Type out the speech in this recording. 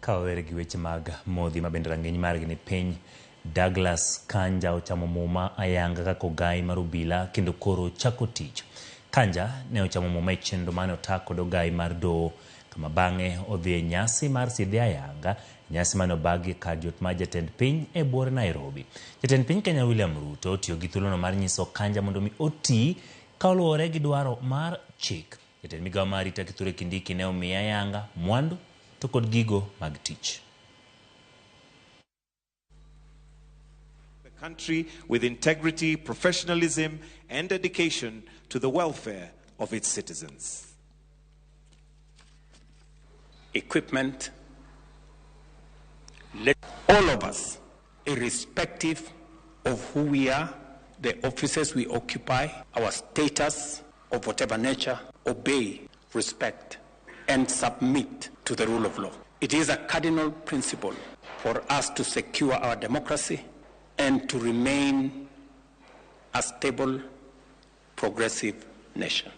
Ka wawere gi weche mag modhi ma bende rang'iny margi ni piny, Douglas Kanja ochamo muma ayanga kaka ogai mar obila kendo koro chako tich. Kanja ne ochamo muma e chenro mane ota kod ogai mar doho kama bang'e odhi e nyasi mar sidhe ayanga, nyasi mane obagi e kar jot mar jatend piny e buore Nairobi. Jatend piny Kenya William Ruto otiyo gi thuolono mar nyiso Kanja mondo mi oti ka oluwore gi dwaro mar chik. Jatend migawo mar arita Kithure Kindiki ne omiye ayanga mwandu to kod gigo mag tich. The country with integrity, professionalism, and dedication to the welfare of its citizens. Equipment, let all of us, irrespective of who we are, the offices we occupy, our status of whatever nature, obey, respect, and submit to the rule of law. It is a cardinal principle for us to secure our democracy and to remain a stable, progressive nation.